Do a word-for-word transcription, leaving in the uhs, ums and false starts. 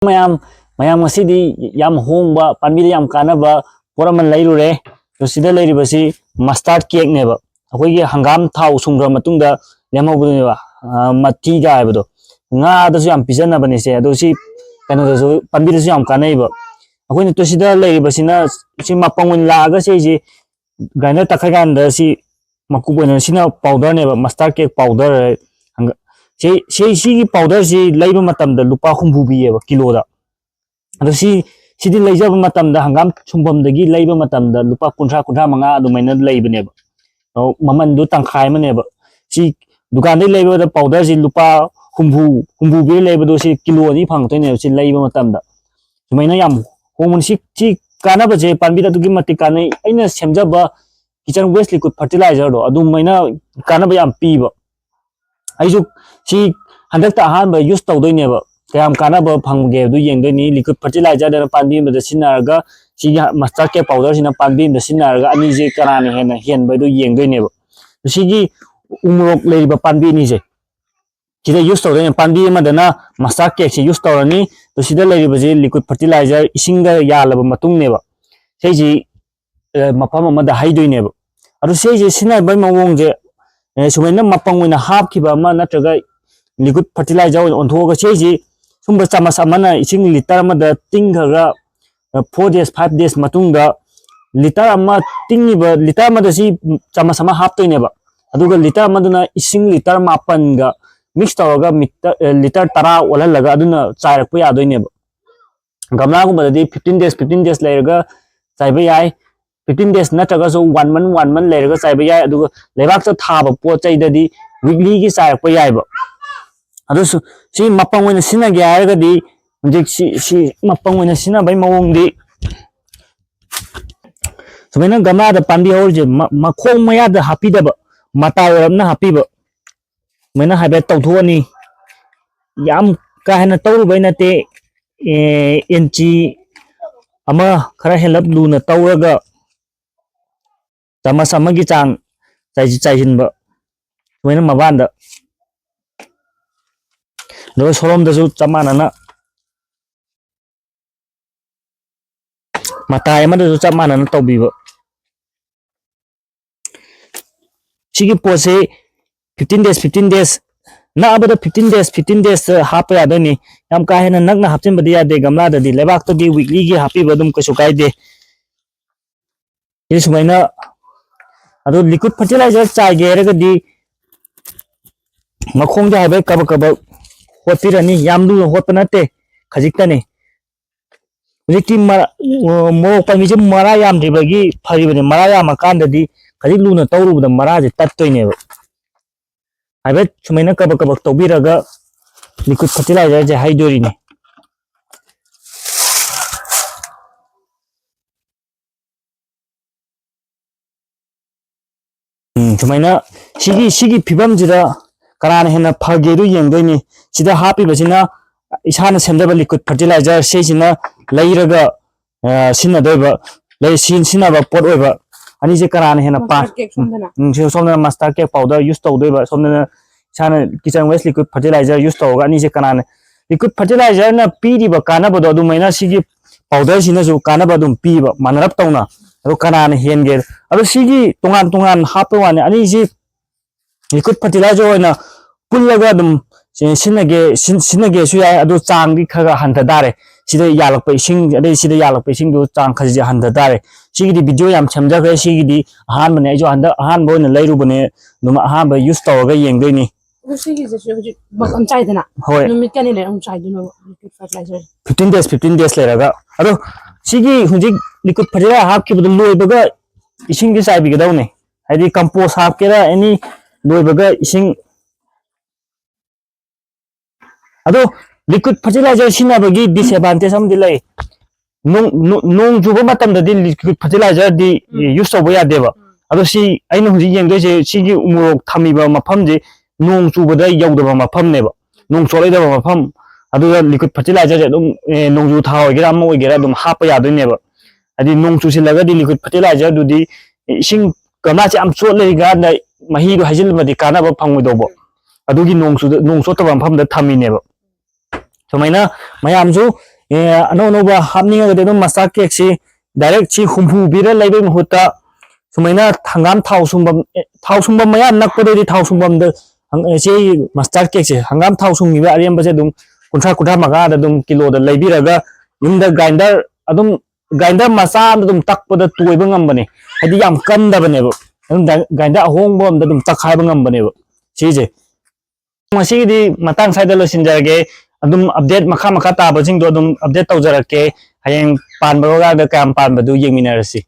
ꯃꯌꯥꯝ, ꯃꯌꯥꯝ ꯉꯁꯤꯗꯤ ꯌꯥꯝ ꯍꯣꯡꯕ, ꯄꯥꯝꯕꯤꯗ ꯌꯥꯝ ꯀꯥꯟꯅꯕ ꯄꯣꯠ ꯑꯃ ꯂꯩꯔꯨꯔꯦ꯫ ꯑꯗꯣ ꯁꯤꯗ ꯂꯩꯔꯤꯕꯁꯤ mustard cakeꯅꯦꯕ꯫ ꯑꯩꯈꯣꯏꯒꯤ ꯍꯪꯒꯥꯝ ꯊꯥꯎ ꯁꯨꯝꯈ꯭ꯔ ꯃꯇꯨꯡꯗ ꯂꯦꯝꯍꯧꯕꯗꯨꯅꯦꯕ, ꯑ, ꯃꯊꯤꯒ ꯍꯥꯏꯕꯗꯣ꯫ ꯉꯥꯗꯁꯨ ꯌꯥꯝ ꯄꯤꯖꯅꯕꯅꯦ ꯁꯦ꯫ ꯑꯗꯣ ꯁꯤ ꯀꯩꯅꯣꯗꯁꯨ, ꯄꯥꯝꯕꯤꯗꯁꯨ ꯌꯥꯝ ꯀꯥꯟꯅꯩꯕ꯫ ꯑꯩꯈꯣꯏꯅ ꯇꯣ ꯁꯤꯗ ꯂꯩꯔꯤꯕꯁꯤꯅ, ꯁꯤ ꯃꯄꯪ ꯑꯣꯏꯅ ꯂꯥꯛꯑꯒ ꯁꯤꯁꯤ grinder ꯇꯛꯈꯥꯏ ꯀꯥꯟꯗ ꯁꯤ ꯃꯀꯨꯞ ꯑꯣꯏꯅ, ꯁꯤꯅ powderꯅꯦꯕ, mustard cake powder꯫ ꯍꯪꯒ-, ꯁꯤ, ꯁꯤ, ꯁꯤꯒꯤ powderꯁꯤ ꯂꯩꯕ ꯃꯇꯝꯗ ꯂꯨꯄꯥ ꯍꯨꯝꯐꯨ ꯄꯤꯌꯦꯕ ꯀꯤꯂꯣꯗ꯫ ꯑꯗꯣ ꯁꯤ, ꯁꯤꯗꯤ ꯂꯩꯖꯕ ꯃꯇꯝꯗ ꯍꯪꯒꯥꯝ ꯁꯨꯡꯐꯝꯗꯒꯤ ꯂꯩꯕ ꯃꯇꯝꯗ ꯂꯨꯄꯥ ꯀꯨꯟꯊ꯭ꯔꯥ, ꯀꯨꯟꯊ꯭ꯔꯥ ꯃꯉꯥ ꯑꯗꯨꯃꯥꯏꯅ ꯂꯩꯕꯅꯦꯕ꯫ ꯑꯗꯣ ꯃꯃꯟꯗꯣ ꯇꯪꯈꯥꯏ ꯑꯃꯅꯦꯕ꯫ ꯁꯤ ꯗꯨꯀꯥꯟꯗꯩ ꯂꯩꯕꯗ powderꯁꯤ ꯂꯨꯄꯥ ꯍꯨꯝꯐꯨ, ꯍꯨꯝꯐꯨ ꯄꯤꯔ ꯂꯩꯕꯗꯣ ꯁꯤ ꯀꯤꯂꯣ ꯑꯅꯤ ꯐꯪꯉꯛꯇꯣꯏꯅꯦꯕ ꯁꯤ ꯂꯩꯕ ꯃꯇꯝꯗ꯫ ꯁꯨꯃꯥꯏꯅ ꯌꯥꯝ ꯍꯣꯡꯕꯅꯤ꯫ ꯁꯤ, ꯁꯤ ꯀꯥꯟꯅꯕꯁꯦ ꯄꯥꯝꯕꯤꯗ ꯑꯗꯨꯛꯀꯤ ꯃꯇꯤꯛ ꯀꯥꯟꯅꯩ꯫ ꯑꯩꯅ ꯁꯦꯝꯖꯕ kitchen waste liquid fertilizerꯗꯣ ꯑꯗꯨꯃꯥꯏꯅ ꯀꯥꯟꯅꯕ ꯌꯥꯝ ꯄꯤꯕ꯫ ꯑꯩꯁꯨ ꯁꯤ ꯍꯟꯗꯛꯇ ꯑꯍꯥꯟꯕ use ꯇꯧꯗꯣꯏꯅꯦꯕ꯫ ꯀꯌꯥꯝ ꯀꯥꯟꯅꯕ ꯐꯪꯒꯦ ꯑꯗꯨ ꯌꯦꯡꯗꯣꯏꯅꯤ꯫ Liquid fertilizerꯗꯅ ꯄꯥꯝꯕꯤ ꯑꯃꯗ ꯁꯤꯖꯤꯟꯅꯔꯒ, ꯁꯤꯒꯤ mustard cake powderꯁꯤꯅ ꯄꯥꯝꯕꯤ ꯑꯃꯗ ꯁꯤꯖꯤꯟꯅꯔꯒ, ꯑꯅꯤꯁꯦ ꯀꯅꯥꯅ ꯍꯦꯟꯅ ꯍꯦꯟꯕ ꯑꯗꯨ ꯌꯦꯡꯗꯣꯏꯅꯦꯕ꯫ ꯁꯤꯒꯤ ꯎꯃꯣꯔꯣꯛ ꯂꯩꯔꯤꯕ ꯄꯥꯝꯕꯤ ꯑꯅꯤꯁꯦ, ꯁꯤꯗ use ꯇꯧꯗꯣꯏꯅꯦ꯫ ꯄꯥꯝꯕꯤ ꯑꯃꯗꯅ mustard cakeꯁꯦ use ꯇꯧꯔꯅꯤ꯫ ꯑꯗꯣ ꯁꯤꯗ ꯂꯩꯔꯤꯕꯁꯤ liquid fertilizer ꯏꯁꯤꯡꯗ ꯌꯥꯜꯂꯕ ꯃꯇꯨꯡꯅꯦꯕ꯫ ꯁꯤꯁꯤ, ꯑ, ꯃꯐꯝ ꯑꯃꯗ ꯍꯩꯗꯣꯏꯅꯦꯕ꯫ ꯑꯗꯣ ꯁꯤꯁꯦ ꯁꯤꯖꯤꯟꯅꯕꯒꯤ ꯃꯑꯣꯡꯁꯦ, ꯑ, ꯁꯨꯃꯥꯏꯅ ꯃꯄꯪ ꯑꯣꯏꯅ ꯍꯥꯞꯈꯤꯕ ꯑꯃ ꯅꯠꯇ꯭ꯔꯒ liquid fertilizer ꯑꯣꯏꯅ ꯑꯣꯟꯊꯣꯛꯑꯒ, ꯁꯤꯁꯤ ꯁꯨꯝꯕ ꯆꯥꯃꯁ ꯑꯃꯅ ꯏꯁꯤꯡ litre ꯑꯃꯗ ꯇꯤꯡꯈ꯭ꯔꯒ, ꯑ, four days, five days ꯃꯇꯨꯡꯗ litre ꯑꯃ ꯇꯤꯡꯉꯤꯕ, litre ꯑꯃꯗ ꯁꯤ ꯆꯥꯃꯁ ꯑꯃ ꯍꯥꯞꯇꯣꯏꯅꯦꯕ꯫ ꯑꯗꯨꯒ litre ꯑꯃꯗꯨꯅ ꯏꯁꯤꯡ litre ꯃꯥꯄꯟꯒ mix ꯇꯧꯔꯒ ꯃꯤꯇꯔ, ꯑ, litre ꯇꯔꯥ ꯑꯣꯜꯍꯜꯂꯒ ꯑꯗꯨꯅ ꯆꯥꯏꯔꯛꯄ ꯌꯥꯗꯣꯏꯅꯦꯕ꯫ ꯒꯝꯂꯥꯒꯨꯝꯕꯗꯗꯤ fifteen days, fifteen days ꯂꯩꯔꯒ ꯆꯥꯏꯕ ꯌꯥꯏ꯫ Fifteen days ꯅꯠꯇ꯭ꯔꯒꯁꯨ one month, one month ꯂꯩꯔꯒ ꯆꯥꯏꯕ ꯌꯥꯏ꯫ ꯑꯗꯨꯒ ꯂꯩꯕꯥꯛꯇ ꯊꯥꯕ ꯄꯣꯠ ꯆꯩꯗꯗꯤ weeklyꯒꯤ ꯆꯥꯏꯔꯛꯄ ꯌꯥꯏꯕ꯫ ꯑꯗꯨꯁꯨ ꯁꯤ ꯃꯄꯪ ꯑꯣꯏꯅ ꯁꯤꯖꯤꯟꯅꯒꯦ ꯍꯥꯏꯔꯒꯗꯤ ꯍꯧꯖꯤꯛ ꯁꯤ, ꯁꯤ ꯃꯄꯪ ꯑꯣꯏꯅ ꯁꯤꯖꯤꯟꯅꯕꯒꯤ ꯃꯑꯣꯡꯗꯤ ꯁꯨꯃꯥꯏꯅ ꯒꯝꯂꯥꯗ ꯄꯥꯝꯕꯤ ꯍꯧꯔꯤꯁꯦ ꯃ-, ꯃꯈꯣꯡ ꯃꯌꯥꯗ ꯍꯥꯞꯄꯤꯗꯕ, ꯃꯇꯥꯏ ꯑꯣꯏꯔꯞꯅ ꯍꯥꯞꯄꯤꯕ꯫ ꯁꯨꯃꯥꯏꯅ ꯍꯥꯏꯐꯦꯠ ꯇꯧꯊꯣꯛꯑꯅꯤ꯫ ꯌꯥꯝ ꯀꯥ ꯍꯦꯟꯅ ꯇꯧꯔꯨꯕꯩ ꯅꯠꯇꯦ꯫ ꯑꯦ, ꯏꯟꯆꯤ ꯑꯃ ꯈꯔ ꯍꯦꯜꯂꯞ ꯂꯨꯅ ꯇꯧꯔꯒ ꯆꯥꯃꯁ ꯑꯃꯒꯤ ꯆꯥꯡ ꯆꯥꯏ-, ꯆꯥꯏꯁꯤꯟꯕ꯫ ꯁꯨꯃꯥꯏꯅ ꯃꯕꯥꯟꯗ꯫ ꯑꯗꯨꯒ ꯁꯣꯔꯣꯝꯗꯁꯨ ꯆꯞ ꯃꯥꯟꯅꯅ ꯃꯇꯥꯏ ꯑꯃꯗꯁꯨ ꯆꯞ ꯃꯥꯟꯅꯅ ꯇꯧꯕꯤꯕ꯫ ꯁꯤꯒꯤ ꯄꯣꯠꯁꯤ fifteen days, fifteen days, ꯅꯛꯑꯕꯗ fifteen days, fifteen days ꯍꯥꯞꯄ ꯌꯥꯗꯣꯏꯅꯤ꯫ ꯌꯥꯝ ꯀꯥ ꯍꯦꯟꯅ ꯅꯛꯅ ꯍꯥꯞꯆꯤꯟꯕꯗꯤ ꯌꯥꯗꯦ꯫ ꯒꯝꯂꯥꯗꯗꯤ, ꯂꯩꯕꯥꯛꯇꯗꯤ weekly ꯒꯤ ꯍꯥꯞꯄꯤꯕ ꯑꯗꯨꯝ ꯀꯩꯁꯨ ꯀꯥꯏꯗꯦ꯫ ꯁꯤ ꯁꯨꯃꯥꯏꯅ, ꯑꯗꯣ liquid fertilizer ꯆꯥꯏꯒꯦ ꯍꯥꯏꯔꯒꯗꯤ ꯃꯈꯣꯡꯗ ꯍꯥꯏꯐꯦꯠ ꯀꯕꯛ ꯀꯕꯛ ꯍꯣꯠꯄꯤꯔꯅꯤ꯫ ꯌꯥꯝ ꯂꯨꯅ ꯍꯣꯠꯄ ꯅꯠꯇꯦ, ꯈꯖꯤꯛꯇꯅꯤ꯫ ꯍꯧꯖꯤꯛꯇꯤ ꯃꯔꯥ-, ꯃꯣꯔꯣꯛ ꯄꯥꯝꯕꯤꯁꯦ ꯃꯔꯥ ꯌꯥꯝꯗ꯭ꯔꯤꯕꯒꯤ ꯐꯔꯤꯕꯅꯤ꯫ ꯃꯔꯥ ꯌꯥꯝꯃꯀꯥꯟꯗꯗꯤ ꯈꯖꯤꯛ ꯂꯨꯅ ꯇꯧꯔꯨꯕꯗ ꯃꯔꯥꯁꯦ ꯇꯠꯇꯣꯏꯅꯦꯕ꯫ ꯍꯥꯏꯐꯦꯠ ꯁꯨꯃꯥꯏꯅ ꯀꯕꯛ ꯀꯕꯛ ꯇꯧꯕꯤꯔꯒ liquid fertilizer ꯁꯦ ꯍꯩꯗꯣꯔꯤꯅꯤ꯫ ꯎꯝ, ꯁꯨꯃꯥꯏꯅ ꯁꯤꯒꯤ, ꯁꯤꯒꯤ ꯐꯤꯕꯝꯁꯤꯗ ꯀꯅꯥꯅ ꯍꯦꯟꯅ ꯐꯒꯦꯗꯣ ꯌꯦꯡꯗꯣꯏꯅꯤ꯫ ꯁꯤꯗ ꯍꯥꯞꯄꯤꯕꯁꯤꯅ ꯏꯁꯥꯅ ꯁꯦꯝꯖꯕ liquid fertilizer, ꯁꯤꯁꯤꯅ ꯂꯩꯔꯒ, ꯑ, ꯁꯤꯖꯤꯟꯅꯗꯣꯏꯕ, ꯂꯩ, ꯁꯤ-, ꯁꯤꯖꯤꯟꯅꯕ ꯄꯣꯠ ꯑꯣꯏꯕ꯫ ꯑꯅꯤꯁꯦ ꯀꯅꯥꯅ ꯍꯦꯟꯅ ꯄꯥ-, Mustard cake ꯁꯣꯝꯗꯅ꯫ ꯎꯝ, ꯁꯤ-, ꯁꯣꯝꯗꯅ mustard cake powder use ꯇꯧꯗꯣꯏꯕ, ꯁꯣꯝꯗꯅ ꯏꯁꯥꯅ kitchen waste liquid fertilizer use ꯇꯧꯔꯒ ꯑꯅꯤꯁꯦ ꯀꯅꯥꯅ, liquid fertilizer ꯅ ꯄꯤꯔꯤꯕ ꯀꯥꯟꯅꯕꯗꯣ ꯑꯗꯨꯃꯥꯏꯅ ꯁꯤꯒꯤ powder ꯁꯤꯅꯁꯨ ꯀꯥꯟꯅꯕ ꯑꯗꯨꯝ ꯄꯤꯕ, ꯃꯥꯟꯅꯔꯞ ꯇꯧꯅ꯫ ꯑꯗꯣ ꯀꯅꯥꯅ ꯍꯦꯟꯒꯦ? ꯑꯗꯣ ꯁꯤꯒꯤ ꯇꯣꯉꯥꯟ ꯇꯣꯉꯥꯟ ꯍꯥꯞꯄ ꯋꯥꯅꯤ, ꯑꯅꯤꯁꯤ liquid fertilizer ꯑꯣꯏꯅ ꯄꯨꯜꯂꯒ ꯑꯗꯨꯝ ꯁꯤ-, ꯁꯤꯖꯤꯟꯅꯒꯦ, ꯁꯤ-, ꯁꯤꯖꯤꯟꯅꯒꯦꯁꯨ ꯌꯥꯏ꯫ ꯑꯗꯣ ꯆꯥꯡꯗꯤ ꯈꯔ ꯈꯔ ꯍꯟꯊ ꯇꯥꯔꯦ꯫ ꯁꯤꯗ ꯌꯥꯜꯂꯛꯄ ꯏꯁꯤꯡ, ꯑꯗꯩ ꯁꯤꯗ ꯌꯥꯜꯂꯛꯄ ꯏꯁꯤꯡꯗꯣ ꯆꯥꯡ ꯈꯔꯁꯦ ꯍꯟꯊ ꯇꯥꯔꯦ꯫ ꯁꯤꯒꯤꯗꯤ video ꯌꯥꯝ ꯁꯦꯝꯖꯈ꯭ꯔꯦ꯫ ꯁꯤꯒꯤꯗꯤ ꯑꯍꯥꯟꯕꯅꯦ, ꯑꯩꯁꯨ ꯍꯟꯗꯛ ꯑꯍꯥꯟꯕ ꯑꯣꯏꯅ ꯂꯩꯔꯨꯕꯅꯦ꯫ ꯑꯗꯨꯝ ꯑꯍꯥꯟꯕ use ꯇꯧꯔꯒ ꯌꯦꯡꯗꯣꯏꯅꯤ꯫ ꯑꯗꯨ ꯁꯤꯒꯤꯁꯤꯁꯨ ꯍꯧꯖꯤꯛ ꯃꯐꯝ ꯆꯥꯏꯗꯅ? ꯍꯣꯏ꯫ ꯅꯨꯃꯤꯠ ꯀꯌꯥꯅꯤ ꯂꯩꯔ ꯑꯃꯨꯛ ꯆꯥꯏꯗꯣꯏꯅꯣꯕ liquid fertilizer? Fifteen days, fifteen days ꯂꯩꯔꯒ꯫ ꯑꯗꯣ ꯁꯤꯒꯤ ꯍꯧꯖꯤꯛ liquid fertilizer ꯍꯥꯞꯈꯤꯕꯗꯣ ꯂꯣꯏꯕꯒ ꯏꯁꯤꯡꯗꯤ ꯆꯥꯏꯕꯤꯒꯗꯧꯅꯦ꯫ ꯍꯥꯏꯗꯤ compost ꯍꯥꯞꯀꯦꯔꯥ, any, ꯂꯣꯏꯕꯒ ꯏꯁꯤꯡ꯫ ꯑꯗꯣ liquid fertilizer ꯁꯤꯖꯤꯟꯅꯕꯒꯤ disadvantage ꯑꯃꯗꯤ ꯂꯩ꯫ ꯅꯣꯡ, ꯅꯣ-, ꯅꯣꯡ ꯆꯨꯕ ꯃꯇꯝꯗꯗꯤ liquid fertilizer ꯗꯤ ꯎꯝ꯫ Use ꯇꯧꯕ ꯌꯥꯗꯦꯕ꯫ ꯎꯝ꯫ ꯑꯗꯣ ꯁꯤ ꯑꯩꯅ ꯍꯧꯖꯤꯛ ꯌꯦꯡꯗꯣꯏꯁꯦ, ꯁꯤꯒꯤ ꯎꯃꯣꯔꯣꯛ ꯊꯝꯃꯤꯕ ꯃꯐꯝꯁꯦ ꯅꯣꯡ ꯆꯨꯕꯗ ꯌꯧꯗꯕ ꯃꯐꯝꯅꯦꯕ, ꯅꯣꯡ ꯆꯣꯠꯂꯣꯏꯗꯕ ꯃꯐꯝ꯫ ꯑꯗꯨꯒ liquid fertilizer ꯁꯦ ꯑꯗꯨꯝ, ꯑꯦ, ꯅꯣꯡꯖꯨ ꯊꯥ ꯑꯣꯏꯒꯦꯔꯥ ꯑꯃ ꯑꯣꯏꯒꯦꯔꯥ ꯑꯗꯨꯝ ꯍꯥꯞꯄ ꯌꯥꯗꯣꯏꯅꯦꯕ꯫ ꯍꯥꯏꯗꯤ ꯅꯣꯡ ꯆꯨꯁꯤꯜꯂꯒꯗꯤ liquid fertilizer ꯗꯨꯗꯤ ꯏꯁꯤꯡ ꯒꯝꯂꯥꯁꯦ ꯌꯥꯝ ꯆꯣꯠꯂꯤꯀꯥꯟꯗ ꯃꯍꯤꯗꯣ ꯍꯩꯖꯤꯜꯂꯝꯃꯗꯤ ꯀꯥꯟꯅꯕ ꯐꯪꯉꯣꯏꯗꯧꯕ꯫ ꯑꯗꯨꯒꯤ ꯅꯣꯡ ꯆꯨꯗ-, ꯅꯣꯡ ꯆꯣꯠꯇꯕ ꯃꯐꯝꯗ ꯊꯝꯃꯤꯅꯦꯕ꯫ ꯁꯨꯃꯥꯏꯅ ꯃꯌꯥꯝꯁꯨ, ꯑꯦ, ꯑꯅꯧ ꯑꯅꯧꯕ ꯍꯥꯞꯅꯤꯡꯉꯒꯗꯤ ꯑꯗꯨꯝ mustard cake ꯁꯤ ꯗꯥꯏꯔꯦꯛ ꯁꯤ ꯍꯨꯝꯐꯨ ꯄꯤꯔ ꯂꯩꯕꯩ ꯃꯍꯨꯠꯇ ꯁꯨꯃꯥꯏꯅ ꯍꯪꯒꯥꯝ ꯊꯥꯎ ꯁꯨꯡꯐꯝ, ꯑꯦ, ꯊꯥꯎ ꯁꯨꯡꯐꯝ ꯃꯌꯥ ꯅꯛꯄꯗꯩꯗꯤ ꯊꯥꯎ ꯁꯨꯡꯐꯝꯗ ꯍꯪ-, ꯑꯦ, ꯁꯤ ꯃꯁꯇꯥꯔꯗ ꯀꯦꯛꯁꯦ, ꯍꯪꯒꯥꯝ ꯊꯥꯎ ꯁꯨꯡꯉꯤꯕ ꯑꯔꯦꯝꯕꯁꯦ ꯑꯗꯨꯝ ꯀꯨꯟꯊ꯭ꯔꯥ, ꯀꯨꯟꯊ꯭ꯔꯥ ꯃꯉꯥꯗ ꯑꯗꯨꯝ ꯀꯤꯂꯣꯗ ꯂꯩꯕꯤꯔꯒ ꯌꯨꯝꯗ ꯒ꯭ꯔꯥꯏꯟꯗꯔ ꯑꯗꯨꯝ, ꯒ꯭ꯔꯥꯏꯟꯗꯔ ꯃꯆꯥ ꯑꯃꯗ ꯑꯗꯨꯝ ꯇꯛꯄꯗ ꯇꯣꯏꯕ ꯉꯝꯕꯅꯦ꯫ ꯍꯥꯏꯗꯤ ꯌꯥꯝ ꯀꯟꯗꯕꯅꯦꯕ꯫ ꯑꯗꯨꯝ ꯗꯥꯏ-, ꯒ꯭ꯔꯥꯏꯟꯗꯔ ꯑꯍꯣꯡꯕ ꯑꯃꯗ ꯑꯗꯨꯝ ꯇꯛꯈꯥꯏꯕ ꯉꯝꯕꯅꯦꯕ ꯁꯤꯁꯦ꯫ ꯉꯁꯤꯒꯤꯗꯤ ꯃꯇꯥꯡ ꯁ꯭ꯋꯥꯏꯗ ꯂꯣꯏꯁꯤꯟꯖꯔꯒꯦ꯫ ꯑꯗꯨꯝ ꯑꯞꯗꯦꯠ ꯃꯈꯥ ꯃꯈꯥ ꯇꯥꯕꯁꯤꯡꯗꯣ ꯑꯗꯨꯝ ꯑꯞꯗꯦꯠ ꯇꯧꯖꯔꯛꯀꯦ꯫ ꯍꯌꯦꯡ ꯄꯥꯟꯕ ꯑꯣꯏꯔꯒ ꯀꯌꯥꯝ ꯄꯥꯟꯕꯗꯨ ꯌꯦꯡꯃꯤꯟꯅꯔꯁꯤ꯫